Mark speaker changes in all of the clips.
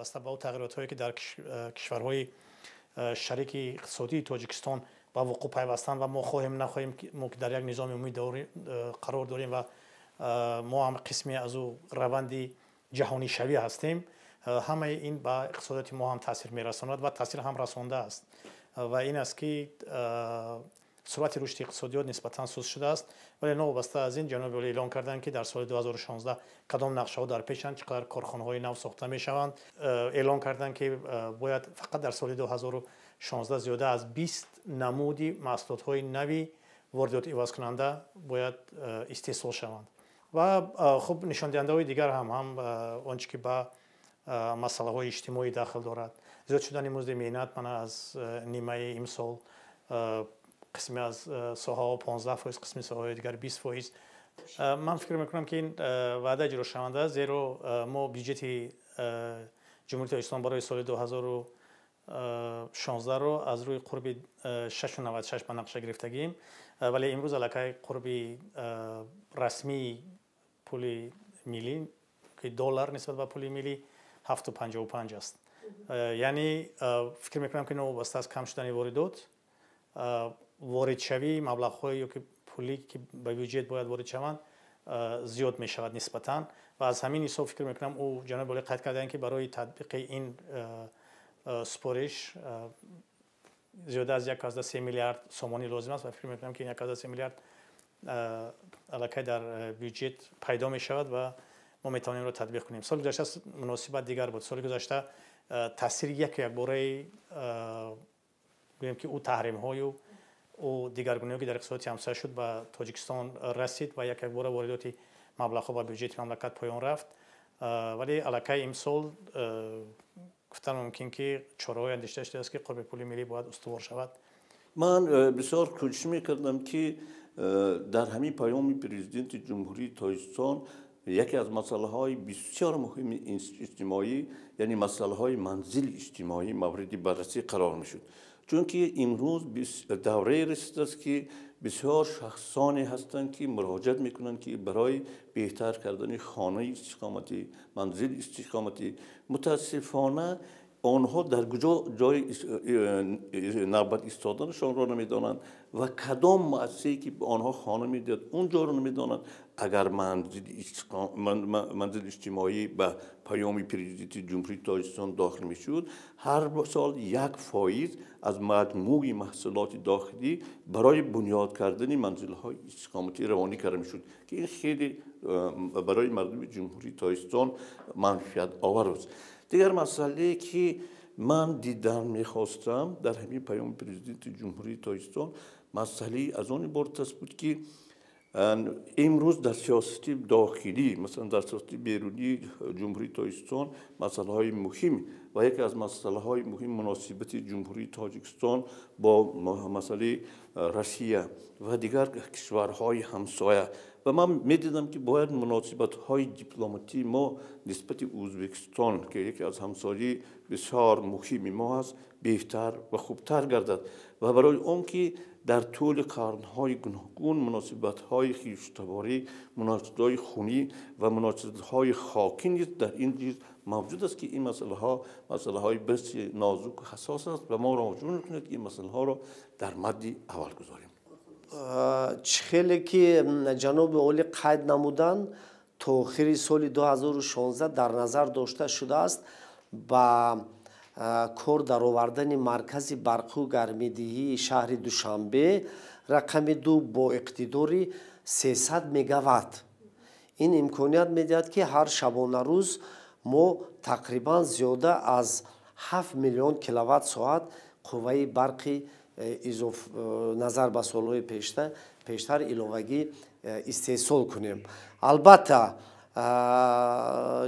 Speaker 1: Вобаста ба тағйиротҳое, ки дар кишварҳои шарики иқтисодии Тоҷикистон ба вуқӯъ пайвастанд ва мо хоҳем нахоҳем, мо ки дар як низоми умумӣ қарор дорем ва мо ҳам қисме аз ӯ раванди ҷаҳонишавӣ ҳастем, ҳамаи ин ба иқтисодиёти мо ҳам таъсир мерасонад ва таъсир ҳам расондааст. Ва ин аст, ки суръати рушди иқтисодиёт нисбатан суст шудааст. Вале новобаста аз ин, ҷаноби олӣ эълон карданд, ки дар соли 2016 кадом нақшаҳо дар пешанд, чӣ қадар корхонаҳои нав сохта мешаванд. Эълон карданд, ки бояд фақат дар соли 2016 зиёда аз 20 намуди маҳсулотҳои нави воридот ивазкунанда бояд истеҳсол шаванд. Ва хуб, нишондиҳандаҳои дигар ҳам он чӣ ки ба масъалаҳои иҷтимоӣ дахл дорад, зиёд шудани музди меҳнат, мана аз нимаи имсол қисме аз соҳаҳо 15%, қисми соҳаҳои дигар 20%. Ман фикр мекунам, ки ин ваъда иҷрошаванда аст, зеро мо бюҷети Ҷумҳурии Тоҷикистон барои соли 2016-ро аз рӯи қурби 6,96 ба нақша гирифтагием, вале имрӯз аллакай қурби расмии пули миллӣ, ки доллар нисбат ба пули миллӣ, 7,55 аст. Яъне фикр мекунам, ки новобаста аз кам шудани воридот, воридшавии маблағҳое ё ки пулӣ, ки ба бюҷет бояд ворид шаванд, зиёд мешавад нисбатан. Ва аз ҳамин ҳисоб фикр мекунам, ӯ ҷаноби олӣ қайд карданд, ки барои татбиқи ин супориш зиёда аз 1,3 миллиард сомонӣ лозим аст ва фикр мекунам, ки ин 1,3 миллиард аллакай дар бюҷет пайдо мешавад ва мо метавонем инро татбиқ кунем. Соли гузашта муносибат дигар буд. Соли гузашта таъсири яку якбораи, гӯем ки, ӯ таҳримҳою ӯ дигаргуниҳо, ки дар иқтисодиёти ҳамсоя шуд, ба Тоҷикистон расид ва як якбора воридоти маблағҳо ба бюҷети мамлакат поён рафт. Вале аллакай имсол гуфтан мумкин, ки чораҳое андешида шудааст, ки қурби пули миллӣ бояд устувор шавад.
Speaker 2: Ман бисёр кӯшиш мекардам, ки дар ҳамин паёми Президенти Ҷумҳурии Тоҷикистон яке аз масъалаҳои бисёр муҳими иҷтимоӣ, яъне масъалаҳои манзили иҷтимоӣ, мавриди баррасӣ қарор мешуд, чунки имрӯз даврае расидааст, ки бисёр шахсоне ҳастанд, ки муроҷиат мекунанд, ки барои беҳтар кардани хонаи истиқоматӣ, манзили истиқоматӣ. Мутаассифона, онҳо дар куҷо ҷои навбат истоданашонро намедонанд ва кадом муассисае, ки ба онҳо хона медиҳад, он ҷоро намедонанд. Агар манзили иҷтимоӣ ба паёми Президенти Ҷумҳурии Тоҷикистон дохил мешуд, ҳар сол 1% аз маҷмӯи маҳсулоти дохилӣ барои бунёд кардани манзилҳои истиқоматӣ равонӣ карда мешуд, ки ин хеле барои мардуми Ҷумҳурии Тоҷикистон манфиатовар аст. Дигар масъалае, ки ман дидан мехостам дар ҳамин паёми Президенти Ҷумҳурии Тоҷикистон, масъалаи аз он иборат аст буд, ки имрӯз дар сиёсати дохилӣ, масалан дар сиёсати берунии Ҷумҳурии Тоҷикистон, масъалаҳои муҳим ва яке аз масъалаҳои муҳим муносибати Ҷумҳурии Тоҷикистон бо масъалаи Россия ва дигар кишварҳои ҳамсоя. Ва ман медидам, ки бояд муносибатҳои дипломатии мо нисбати Ӯзбекистон, ки яке аз ҳамсояи бисёр муҳими мо аст, беҳтар ва хубтар гардад. Ва барои он ки дар тӯли қарнҳои гуногун муносибатҳои хештаборӣ, муносибатҳои хунӣ ва муносибатҳои хокӣ низ дар ин чиз мавҷуд аст, ки ин масъалаҳо масъалаҳои баси нозуку ҳассос аст ва моро маҷбур мекунад, ки ин масъалаҳоро дар мадди аввал гузорем.
Speaker 3: Чӣ хеле ки ҷаноби олӣ қайд намуданд, то охири соли 2016 дар назар дошта шудааст ба кор даровардани маркази барқу гармидиҳии шаҳри Душанбе рақами 2 бо иқтидори 300 мегаватт. Ин имконият медиҳад, ки ҳар шабонарӯз мо тақрибан зиёда аз 7 миллион киловатт соат қувваи барқи назар ба солҳои пештар иловагӣ истеҳсол кунем. Албатта,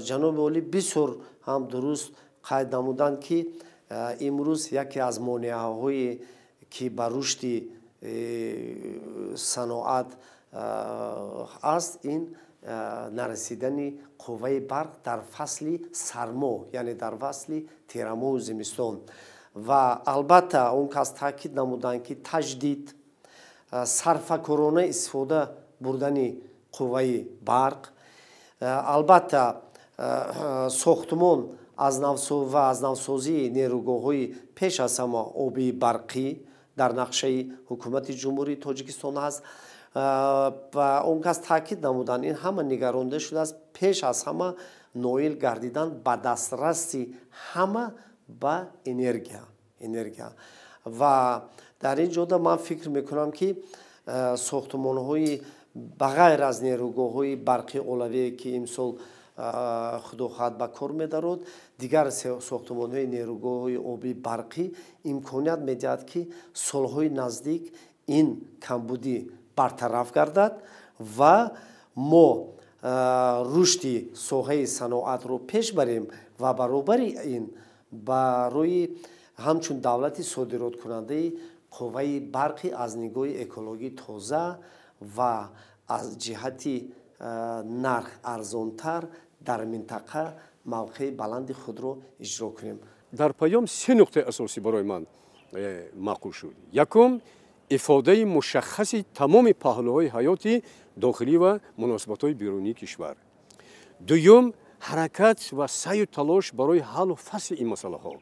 Speaker 3: ҷаноби олӣ бисёр ҳам дуруст қайд намуданд, ки имрӯз яке аз монеаҳое, ки ба рушди саноат аст, ин нарасидани қувваи барқ дар фасли сармо, яъне дар фасли тирамоҳу зимистон. Ва албатта, он кас таъкид намуданд, ки таҷдид, сарфакорона истифода бурдани қувваи барқ, албатта, сохтмон. Аз навсозии нерӯгоҳҳои пеш аз ҳама обии барқӣ дар нақшаи ҳукумати Ҷумҳурии Тоҷикистон аст ва он кас таъкид намуданд, ин ҳама нигаронда шудааст пеш аз ҳама ноил гардидан ба дастраси ҳама ба энергия. Ва дар ин ҷода ман фикр мекунам, ки сохтмонҳои ба ғайр аз нерӯгоҳҳои барқи олавие, ки имсол худо хоҳад ба кор медарод, дигар сохтмонҳои нерӯгоҳҳои обии барқӣ имконият медиҳад, ки солҳои наздик ин камбудӣ бартараф гардад ва мо рушди соҳаи саноатро пеш барем ва баробари ин барои ҳамчун давлати содироткунандаи қувваи барқи аз нигоҳи экологӣ тоза ва аз ҷиҳати нарх арзонтар дар минтақа мавқеи баланди худро иҷро кунем.
Speaker 4: Дар паём се нуқтаи асосӣ барои ман маъқул шуд. Якум, ифодаи мушаххаси тамоми паҳлӯҳои ҳаёти дохилӣ ва муносибатҳои берунии кишвар. Дуюм, ҳаракат ва саъю талош барои ҳаллу фасли ин масъалаҳо.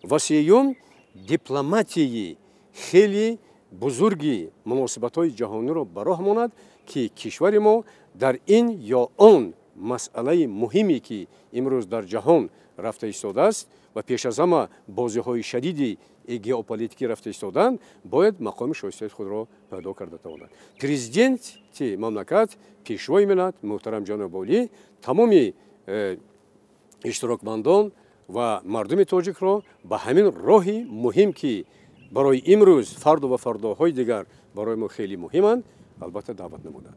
Speaker 4: Ва сеюм, дипломатияи хеле бузурги муносибатҳои ҷаҳониро ба роҳ монад, ки кишвари мо дар ин ё он масъалаи муҳиме, ки имрӯз дар ҷаҳон рафта истодааст ва пеш аз ҳама бозиҳои шадиди геополитикӣ рафта истодаанд, бояд мақоми шоистаи худро пайдо карда тавонад. Президенти мамлакат, пешвои миллат муҳтарам ҷаноби олӣ тамоми иштирокмандон ва мардуми тоҷикро ба ҳамин роҳи муҳим, ки барои имрӯз, фарду ва фардоҳои дигар барои мо хеле муҳиманд, албатта даъват намуданд.